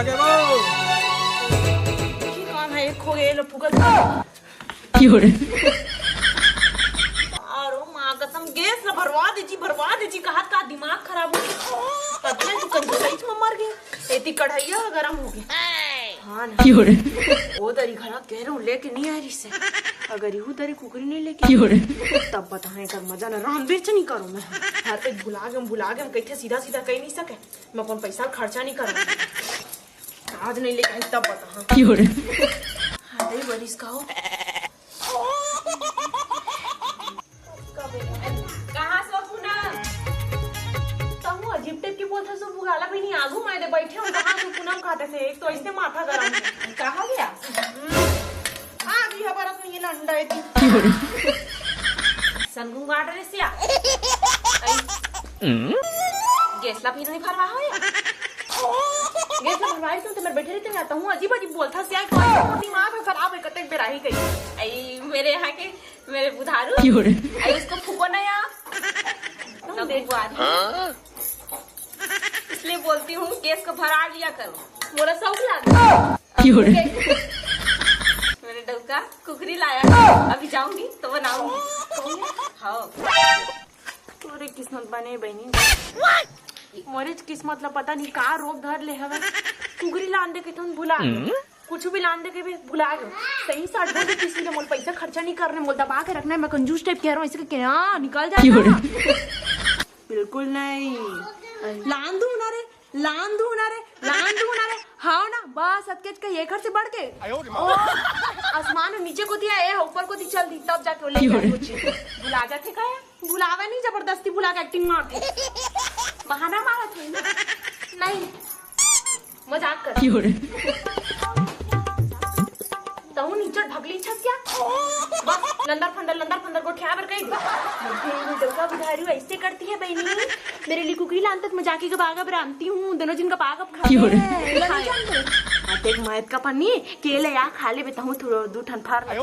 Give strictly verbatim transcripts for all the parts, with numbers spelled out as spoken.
की काम है, एक हो गए, लो फुकट। की हो रे? अरे माँ कसम, गैस ला भरवा दे जी, भरवा दे जी, कहत का दिमाग खराब हो गया। पता नहीं तू कंजूसई में मर गया। एती कढ़ैया गरम हो गया। हाँ ना। की हो रे? ओ दरी घरा कह रहूं, लेके नहीं आ रही से। अगर यहू दरी कुकरी नहीं लेके की हो रे? तब बताएं कर मजा ना, राम बिरच नहीं करूं मैं। हर पे भुला गए, भुला गए, कैसे सीधा सीधा कही नहीं सके। मैं कौन पैसा खर्चा नहीं करूं। आज नहीं लेके आई तब बताहा। की हो रे? हाँ, दही बरिस का हो। कहाँ से हो पूनम? तहूँ अजीब टाइप के बोलत हस, बुगाला भी नहीं आगू माय दे बैठे हो। कहाँ से पूनम खाते से? एक तो ऐसे माथा गरम है। कहाँ गया? हम्म। आ गई हमारा तो ये लंडा है। की हो रे? सनगुंगाट रे सिया। आई। गैस ला भी नहीं भरवा हो या? गैस ला भरवाई तो मैं बैठे रहते रहता हूँ, अजीब अजीब बोलता सिया, कोई दिमाग में खराब है, कतेक बेराही गई। आई मेरे यहाँ के, मेरे बुधारू। की हो रे? आई उसको फूको ना या। ना बुआ रही। इसलिए बोलती हूँ गैस को भरा लिया करो, मोला शौक लागे। की हो रे? मेरे डौका कुकरी लाया, अभी जाऊंगी तो बनाऊंगी। हाँ। तोरे किस्मत बने बहिनी, मोरे किस्मत ला पता नहीं का रोग धर ले हवे। कुकरी लान दे के तुम भुला गए। कुछ भी लान दे के भी भुला गए। सही साठ बोल किसी ने मोल पैसा खर्चा नहीं करने, मोल दबा के रखना है। मैं कंजूस टाइप कह रहा हूँ, इसके क्या निकल जाए। बिल्कुल नहीं। लान दूं ना रे, लान दूं ना रे, लान दूं ना रे। हाँ ना, बस अतकेच का ये घर से बढ़ के। ओ, आसमान में नीचे को दिया, ए, ऊपर को दी चल दी, तब जाके वो लेके आए वो चीज। भुला जाते का है? भुलावे नहीं, जबरदस्ती भुला के एक्टिंग मारते। बहाना मारत है ना? नहीं, मजाक कर। की हो रे? तहु निचर भगली छस क्या? बस लंदर फंदर, लंदर फंदर गोठिया बर कही दे। मुझे ये डौका बुधारू ऐसे करती है बहनी। मेरे लिए कुकरी लान तक मैं जाके के बागा बरामती हूँ, दोनों जिन का बागा खा की हो रे? ले। हाँ, देख मैं का पन्नी के ले या खा ले बेटा हूँ, थोड़ा दू ठन फार ले।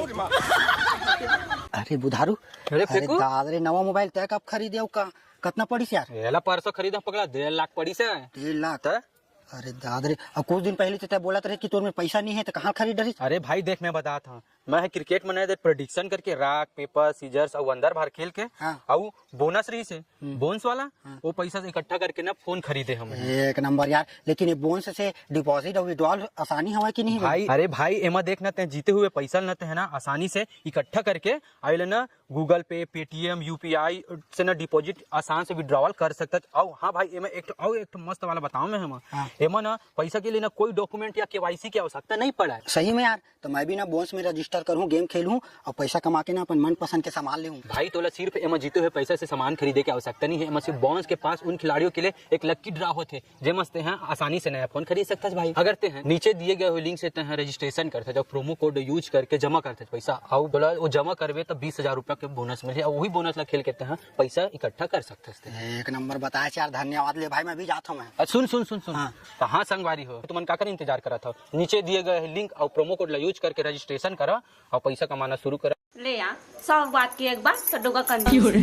अरे बुधारू, अरे अरे फेंकू। दाद रे, नवा मोबाइल तय कब खरीदे अउ का, कतना पड़िस यार? एला परसों खरीदा पगला, डेढ़ लाख पड़िस हे। डेढ़ लाख? त? अरे दाद रे, अब कुछ दिन पहले तो तय बोलत रहे कि तोर में पैसा नहीं है, तो कहाँ खरीद डरिस? अरे भाई देख, मैं बतात हूँ, मैं ह क्रिकेट में नए दे प्रेडिक्शन करके रॉक, पेपर, सीजर्स अउ अंदर बाहर खेल के हाँ। अउ बोनस रहिस हे, हम्म। बोनस वाला, हाँ। वो पैसा से इकट्ठा करके ना फोन खरीदे हम। एक नंबर यार, लेकिन ये बोनस से डिपॉजिट अउ विड्रॉल आसानी हवय कि नहीं? भाई, अरे भाई, एमा देख ना, तैं जीते हुए पैसा ल ना तैं ह ना आसानी से इकट्ठा करके अउ ले ना Google Pay, Paytm, U P I से ना डिपॉजिट आसान से विड्रॉवल कर सकत। अउ हाँ भाई, एमा एक ठो, अउ एक ठो मस्त वाला बताऊँ मैं हम। हाँ। एमा ना पैसा के लिए ना कोई डॉक्यूमेंट या K Y C की आवश्यकता नहीं पड़ा है। सही में यार, तो मैं भी ना बोनस में रजिस्टर करूँ, गेम खेलूँ अउ पैसा कमा के ना अपन मनपसंद के सामान लेहूँ। भाई, तोला सिर्फ एमा जीते हुए पैसा से सामान खरीदे के आवश्यकता नहीं है। एमा सिर्फ बोनस के पास उन खिलाड़ियों के लिए एक लकी ड्रॉ होथे, जेमा से तैं ह आसानी से नया फोन खरीद सकथस भाई। अगर तैं ह नीचे दिए गए हुए लिंक से तैं ह रजिस्ट्रेशन करथस अउ प्रोमो कोड यूज करके जमा करथस पैसा, अउ बोला वो जमा करबे त बीस हजार रुपया के बोनस मिलही, अउ वही बोनस ला खेल के तैं ह पैसा इकट्ठा कर सकथस तैं। एक नंबर बताए यार, धन्यवाद। ले भाई, मैं भी जात हूँ मैं। अ, सुन, सुन, सुन, सुन। हाँ। कहाँ संगवारी हो? तुमन काकर इंतजार करत हो? नीचे दिए गए लिंक अउ प्रोमो कोड ला यूज करके रजिस्ट्रेशन करा अउ पैसा कमाना शुरू करा। ले आ, सब बात के एक बात, तो डोका कंजूस।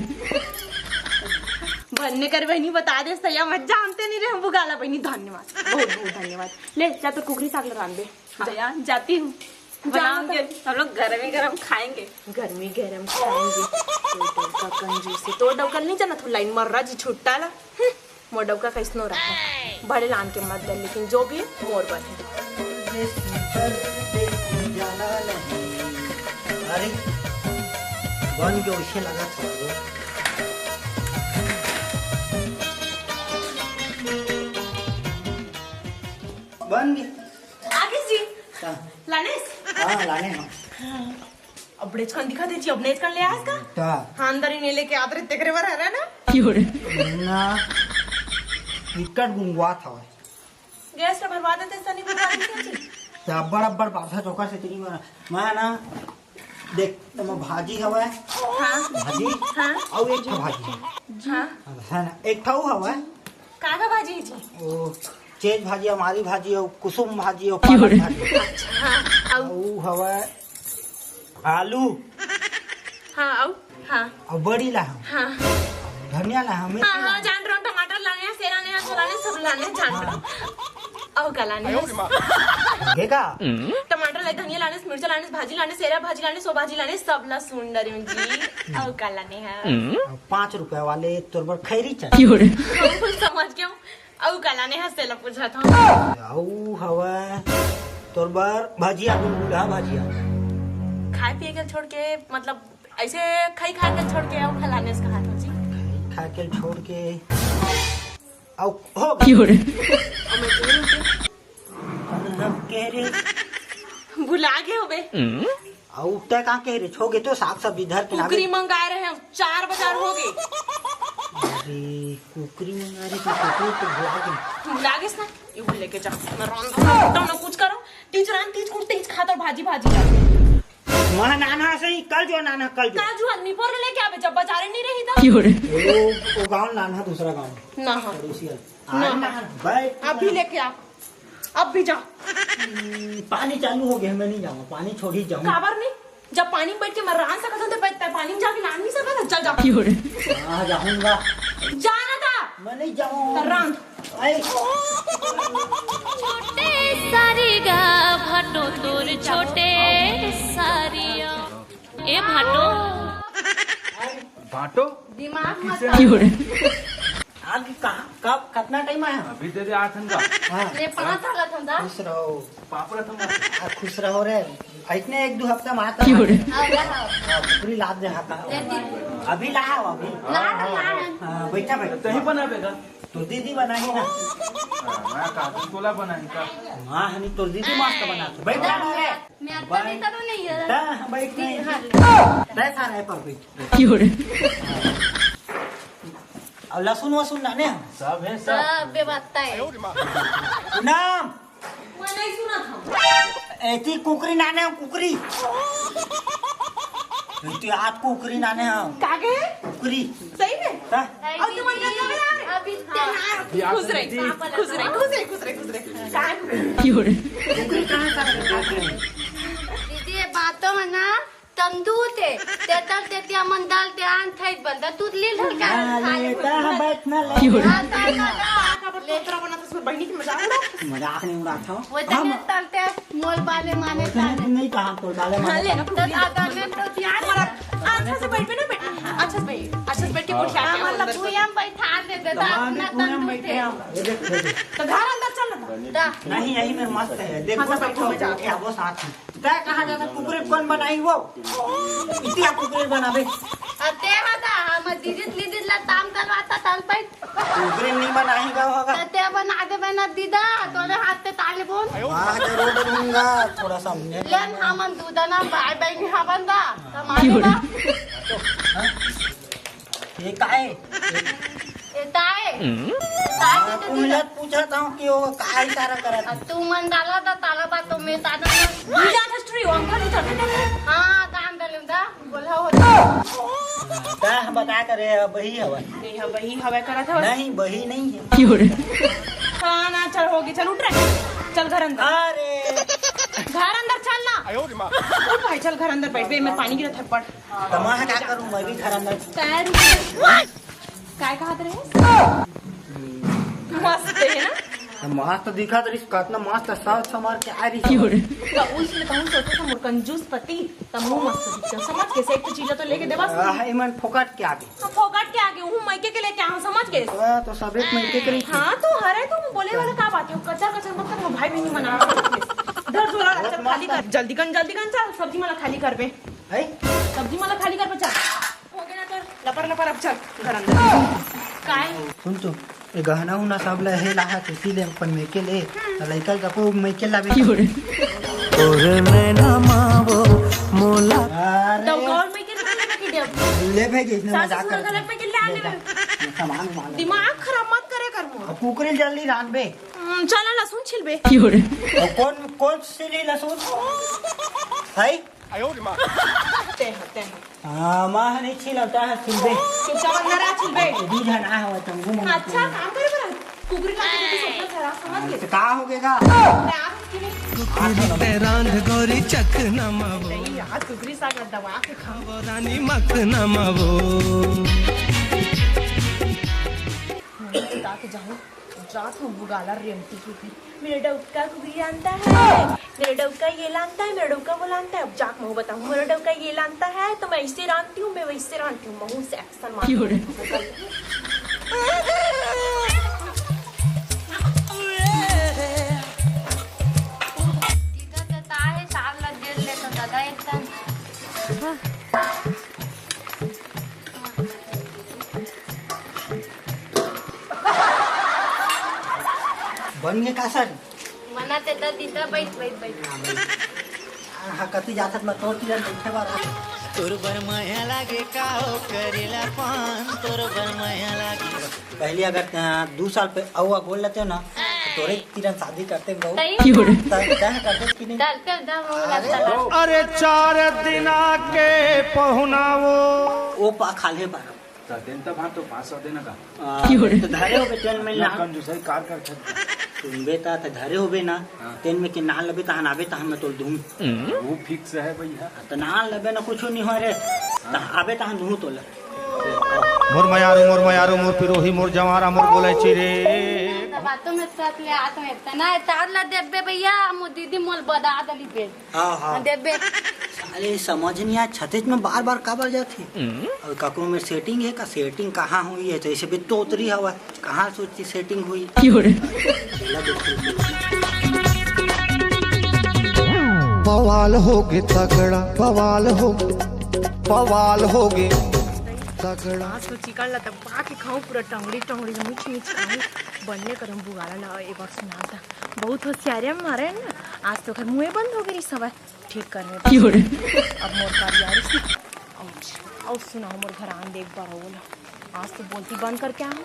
बनने कर बहनी बता दे, सैया मत जानते नहीं रे, हम बुगाला बहनी, धन्यवाद, बहुत बहुत धन्यवाद। ले जा, तो कुकरी साग लगा दे। हाँ यार, जाती हूँ, जा बनाऊंगी, तो। हम लोग गरम ही गरम खाएंगे। गर्मी गरम खाएंगे। तो डोका कंजूस है, तो डोका नहीं जाना, तू लाइन मर रहा जी, छुट्टा ला। हम्म। मोर डौका कइसनो रहे, बड़े लान के मत डर, लेकिन जो भी है, मोर बर है। अरे, बन के वैसे लगा था वो। बन गई। आगे जी। हाँ। लानेस? हाँ, लाने हम। अब बड़ेच कन दिखा दे जी, अब नेच कन ले आस का? ता। हाँ, अंदर ही नहीं लेके आत रहे, तेकरे बर हरा ना? ना, टिकट गुंगवा था। गैस ला भरवा देते, सनी भरवा देते जी। ते अब्बड़, अब्बड़ बासा चोखा से तेरी बना। मैं ना, देख, एमा भाजी हवय। हाँ। भाजी? हाँ। अउ एक ठो भाजी है। हाँ। है ना? एक ठो हवय। का का भाजी है जी? ओ, चेज भाजी, हमारी भाजी, अउ कुसुम भाजी, अउ पालक भाजी। अच्छा, हाँ। अउ अउ हवय आलू। हाँ, अउ? हाँ। अउ बड़ी ला हम। हाँ। धनिया ला हम, मेथी हाँ, ला हाँ, हम। जान रहा हूँ, टमाटर लाने हैं, से लाने हैं, सो लाने, सब लाने, जान रहा हूँ। अउ का लाने हस? गे का? टमाटर लाने, धनिया लाने, मिर्चा लाने, भाजी लाने, सेरा भाजी लाने, सो भाजी लाने, सब ला सुन डरेंव जी। अउ का लाने हस? पाँच रुपया वाले तोर बर खैरी चाही। समझ गेंव। अउ का लाने हस तेला पूछत हंव। अउ हवय तोर बर भजिया, गुलगुला भजिया। खाए पिए के छोड़ के, मतलब ऐसे खाई खाए के छोड़ के अउ का लाने हस कहत हंव जी। खाए के छोड़ के अउ हो गे। कहे रे। भुला गे होबे। अउ तैं का कहे रे, छोगे तो साग सब्जी धर के लाबे। कुकरी मंगाए रहे हंव, चार बजार हो गे। अरे, कुकरी मंगाए रहे तो कुकरी तो भुला गे। भुला गेस ना, ये लेके जा। मैं रांधहूं, कुछ करो, तीज रांध, तीज कुट, तीज खात हंव भाजी, भाजी। वहाँ नाना सही, कल जो नाना, कल जो। काजू आदमी पर लेके आबे, जब बजारे नहीं रही था। ओ, ओ गांव नाना, दूसरा गांव। ना, हाँ। पड़ोसी वाला। ना। आज ना, बैठ। अभी लेके आ। अब भी जा। हम्म, पानी चालू हो गे, मैं नहीं जाऊंगा, पानी छोड़ ही जाऊंगा। काबर नहीं? जब पानी में बैठ के मैं रांध सकत हंव, तो तैं पानी में जाके लान नहीं सकत हस? चल जा। हाँ, जाऊंगा। जा ना था। मैं नहीं जाऊंगा। तो रांध। आई। छोटे सारी गा भाटो तोर छोटे सारिया। ए भाटो। भाटो? दिमाग मत। आगे कहाँ, कब, कितना टाइम आया? अभी दे दे आठ घंटा। हाँ। ले पाँच साल था। खुश रहो। पापड़ा था। हाँ, खुश रहो रे। इतने एक दो हफ्ता में आता है। हाँ, पूरी लाद दे हाथ। अभी लाया हो, अभी। हाँ, बैठा, बैठा। तहीं बनाबे का? तोर दीदी बनाही ना। हाँ, मैं का, तोला बनाही का? हाँ, हनी तोर दीदी मस्त बनाथे। बैठ जा ना रे। मैं अतना बैठ। नहीं करो नहीं है। ता, बैठ नहीं। हाँ। तै खा रहे पर बैठ। अउ लसुन वसुन लाने हस? सब है, सब। सब व्यवस्था है। पूनम। मैं नहीं सुनत हंव। एती कुकरी लाने हंव, कुकरी। एती आज कुकरी लाने हंव। का गे? कुकरी। सही में? हाँ। अउ तुमन का कब यार? अभी खुश रहे, खुश रहे, खुश रहे, खुश रहे, खुश रहे। का? कुकरी कहाँ से? दीदी, ये बातों में ना तंदूर ते, ते तल ते ते अमन दाल ते आन थाई बंदा, तू लील हल का? हाँ, ले, ता, हाँ, बैठ ना, ले। हाँ, ता, ता, ता। काबर तोतरा बना तो उसमें बहिनी की मजाक उड़ा। मजाक नहीं उड़ाता हूँ। वो हम तने तल ते मोल बाले माने तल। नहीं कहा तो बाले माने। हाँ, ले, तो दादा ने तो ध्यान रख। अच्छा से बैठ, बैठ, बैठ। अच्छा से बैठ, अच्छा से बैठ के पूछ। हाँ, मतलब, तू यहाँ बैठा दे, दे, ता, दादा ना तंदूर ते। ये देख, ये देख। तो घर अंदर चल ना। दा। नहीं, यही में मस्त है। देखो, हाँ, तो बैठो, बैठो, बैठो। क्या वो साथ में। तै कहाँ जाता, कुकरी कौन बनाही वो? इतिया कुकरी बनाबे। अते हा दा, हम दीदी, दीदी ला ताम तलवाता तल पे। कुकरी नहीं बनाही का होगा? अते बना दे बना दीदा, तोरे हाथ पे ताले बोल। वहाँ के रोड दूंगा, थोड़ा सा हमने। लेन हमन दूधा ना, बाय बाय नहीं हवन दा, हमारे दा। ये का है? ए, ताए। ताए हाँ, के तुम दीदी। लोग पूछत हूँ कि वो का इशारा करत अब तू मन डाला था, ताला बा तो मैं ताला बा। नहीं जात हस टुरी, वो अंकल उठा के हाँ, दान दले दा, बोला हो। ता हम बता करे, अब वही हवा। नहीं, हम वही हवा करत हवा। नहीं, वही नहीं है। हाँ, ना, चल, होगी, चल, उठ रे। चल, घर अंदर। अरे। घर अंदर चल ना। उठ भाई, चल, घर अंदर बैठ, बे, मैं पानी गिरा थप्पड़। तो मैं क्या करूँ, मैं भी घर अंदर। पैर काय कहत रहे? मस्त है ना? मस्त दिखत रहिस, कतना मस्त सज संवर के आ रहिस। तो उसमें कहूँ सोचो तो मोर कंजूस पति, तब मुँह मस्त दिखते, समझ के? एक तो चीज तो लेके देवा। आह, इमन फोकट के आगे। तो फोकट के आगे, हूँ मायके के लेके आऊँ, समझ के? तो, तो सब एक मायके के रही। हाँ, तो हरे तो बोले वाला का बात है, कचर कचर मत कर, वो भाई भी नहीं मना। धर झोला, बहुत चल, खाली मस्त कर, है। जल्दी कर, जल्दी कर, चल, सब्जी मला खाली कर बे। है? सब्जी मला खाली कर बे, चल। हो गया ना तो लपर लपर, अब चल घर अंदर। काय? सुन तो, ये गहना उहना सब ले हे लाहा, किसी ले अपन मेके ले, तो लइका का को मेके लाबे। ओरे नैना मावो मोला। अरे। तो गौर में के ले, ले भाई, इसने सास मजाक ससुर कर। गलत में के ले आने ले जा। में। सामान वामान। दिमाग खराब मत करे कर मोर। अब कुकरी जल्दी रांध बे। हम्म, चल ना, लहसुन छिलबे। और कौन, कौन सी ली लहसुन? है? ते ह, ते ह। हाँ, माँ ह नहीं छिलता है, छिलबे। चुपचाप अंदर आ, छिलबे। दू झन आए हो, तुम घूमो। अच्छा, काम करे बर। कुकरी ला के सोच रहा, समझ गए? तो का हो गएगा? मैं आ रही हूँ। कुकरी ते रांध गोरी चखना मावो। नहीं यार, कुकरी साग दबा के खाओ। रानी मखना मावो। मैं बता के जाऊँ। जात हूँ बुगाला रेमटी के घर। मेरा डौका कुकरी लानता है, मेरा डौका ये लानता है, मेरा डौका वो लानता है। अब जाके मैं बताऊँ, मेरा डौका ये लानता है तो मैं ऐसे रांधती हूँ, मैं वैसे रांधती हूँ, महू से एक्शन मार। बन गे का सर? मना ते दीदा, बैठ बैठ बैठ। हाँ, कति जाथत मैं तोर तीर बैठे बार। तोर बर मया लागे का हो करेला पान, तोर बर मया लागे। पहले अगर दू साल पे अउआ बोल लेते ना, तो तोरे तीरन शादी करते। तय करते कि नहीं? अरे चार दिना के पहुना वो। वो पा खाले बार। तो देन तब हाँ तो पाँच सौ देना का। तो धरे हो बेटन में ना। कंजूसाई कार कर छत। सुनबे ता ते धरे होबे ना। तेन में के नान लबे तहन आबे तहन मैं तोल दूँ। वो फिक्स है भैया। तो नान लबे ना कुछ नहीं हो रे। तो आबे तहन दूँ तोला। मोर मयारू मोर मयारू मोर पिरोही मोर जवारा मोर बोले चिरे। बातों में साथ ले आत में इतना तार ला देबे भैया, मो दीदी मोल बदा दली पे। हाँ हाँ। देबे। अरे समझ नहीं आया, छत्तीस में बार बार काबर जाथे? और काकरो में सेटिंग है का? सेटिंग कहाँ हुई है? जैसे भी तोतरी हवा, कहाँ सोचती सेटिंग हुई? बवाल हो गे तगड़ा, बवाल हो गे, बवाल हो गे तगड़ा। आज तो चिकन ला तब पा के खाऊं, पूरा टंगड़ी टंगड़ी मीठ मीठ खाऊं। बनने करम बुगाला ला एक बार सुना था, बहुत होशियारिया मारे है ना। आज तो घर मुँहे बंद हो गई सवाई। ठीक करने अब मोर बारी आ रही। और सुनाओ मोर घर आन देख बार बोला। आज तो बोलती बंद करके आया हूँ,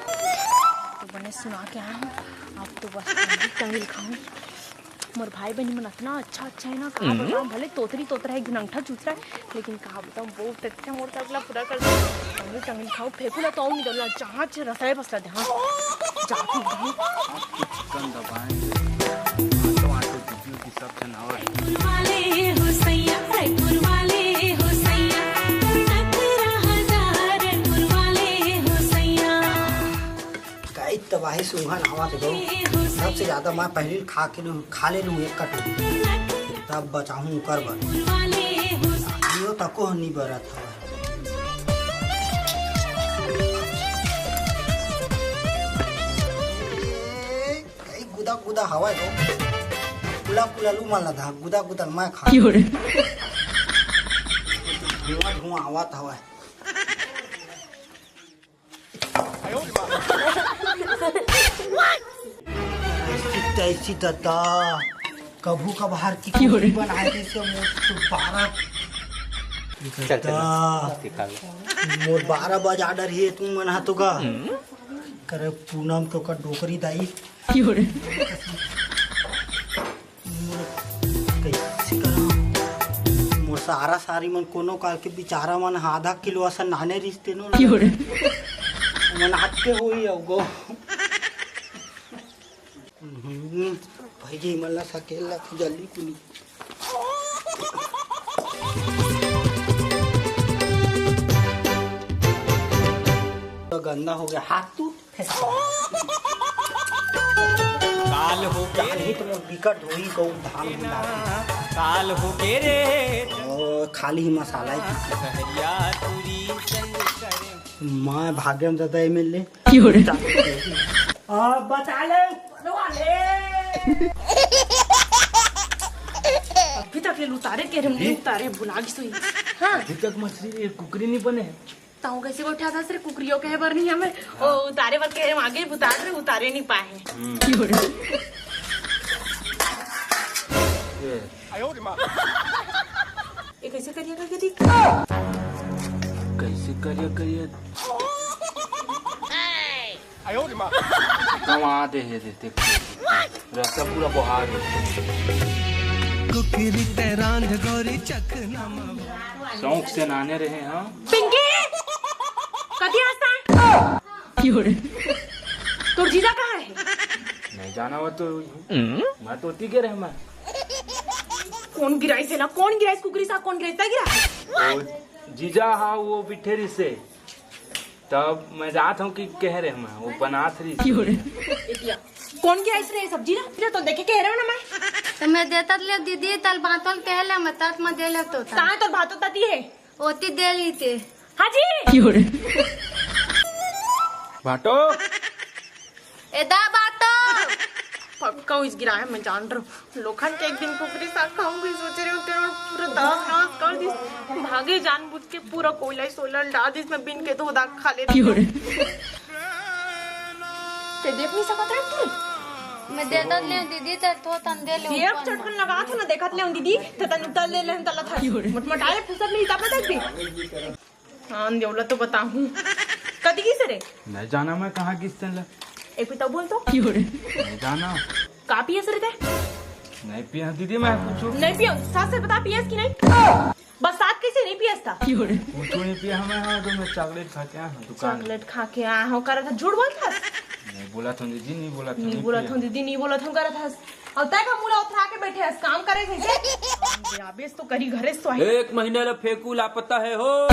तो बने सुना के आया हूँ। अब तो बस टंगड़ी खाऊँ। मोर भाई बहनी मन इतना अच्छा अच्छा है ना, कहा बताऊँ, भले तोतरी तोतरा है, घिनंगठा चूतरा है, लेकिन कहा बताऊँ, बहुत अच्छा मोर सपना पूरा कर दिया। टंगड़ी टंगड़ी खाऊँ, फेंकू ला तो आऊँ नहीं, डोला जहाँ चे रसड़े बसला दे। हाँ, जाती हूँ। चिकन दबाएंगे। आटो आटो दीदी की सब जनावर। गाइस तबाही सुंघन आवत गो। सबसे ज्यादा मैं पहले खा के लूँ, खा ले लूँ एक कटोरी, तब बचाहूँ ओकर बर। यो तको नहीं बरत हवा। कई गुदा गुदा हवा गो। कुला कुला लू मन ला धा, गुदा गुदा मैं खा। धुआं धुआं आवत हवा। ऐसी तैसी दादा, कभू कभार की कुकरी बनाए जैसे मोर तो बारह। दादा, मोर बारह बज आर्डर ही तू मन हा तो का? करे पूनम के ओकर डोकरी दाई। कैसे करा? मोर सारा सारी मन कोनो काल के बिचारा मन आधा किलो असन नाने रिश्ते नो। मन आते होई अउ गो। भाई जी मन ला सकेल ला जल्दी कुली। तो गंदा हो गया हाथ तू। काल हो गे रे। तो मोर बिकट होई गऊ धान। काल हो गे रे। ओ, खाली ही मसाला ही। सहरिया तुरी संग करे। मैं भाग्यम दादा एमएलए। बचा ले ऊपर वाले। अभी तक ले उतारे के रे, मुंह उतारे भुला गई सोई। हाँ। अभी तक मछली रे कुकरी नहीं बने। ताऊ कैसे उठा था सिर्फ कुकरियों के बर नहीं हमें। ओ उतारे बर के हम आगे उतार रहे, उतारे नहीं पाए। ये कैसे करिया करके देख। कैसे करिया करिया। गंवा दे हे रे, देख। रस्ता पूरा बहा दे। कुकरी ते रांध गोरी चखना। शौक से नाने रहे हाँ। पिंकी, कति हंसता है? तोर जीजा कहाँ है? नहीं जाना वो तो। मैं तो ओती गे रहे मैं। कौन गिराइस हे ला? कौन गिराइस? कुकरी सा कौन गिराइस? ता गिरा? जीजा हाँ वो बिठेरी से। तब मैं जात हूँ कि कह रहे मैं वो बनात रही। ए दिया, कौन के आइस रे सब्जी ना? फिर तो देखे कह रहे हो ना मैं। तो मैं देता ले दीदी, तल बातों कह ले, मैं तात में दे ले तो था। कहाँ तो भातो ताती है? ओती दे ली थे। हाँ जी। भाटो। एदा बातो। पक्का उस गिरा है, मैं जान रहा हूँ। लोखन के एक दिन कुकरी साग खाऊंगी सोच रही हूँ, तेरा पूरा दास नाश कर दिस। भागे जानबूझ के पूरा कोयला ही सोलन डाल दिस, मैं बिन के धो दा खा ले रही हूँ। ते देख नहीं सकत रहे तू? मैं दे दत ले दीदी, ते थो तन दे ले ये ऊपर चटकन में। लगा था ना, देखत ले दीदी, ते तन उतर ले ले तला था। मोटमोटाए फुसत नहीं तब तक भी। हाँ, देवला तो बताहूँ। कदी गिस रे? नहीं जाना मैं कहाँ गिस तेला। एक भी तब बोल तो। नहीं जाना। का पियस रे ते? नहीं पिया दीदी, मैं पूछू। नहीं पिया, सास से बता पियस कि नहीं? बस साथ कैसे नहीं पियस था? पूछू नहीं पिया हमें, हाँ, तो मैं चॉकलेट खा के आया हूँ दुकान। चॉकलेट खा के आया हूँ, करा था, झूठ बोल था। नहीं बोला था दीदी, नहीं बोला था, नहीं नहीं बोला पिया। था दीदी, नहीं बोला था, करा था। अब तय का मुला उठा के बैठे हस, काम करे थे से। अबे तो करी घरे सो है। एक महीने ले फेंकू लापता है हो।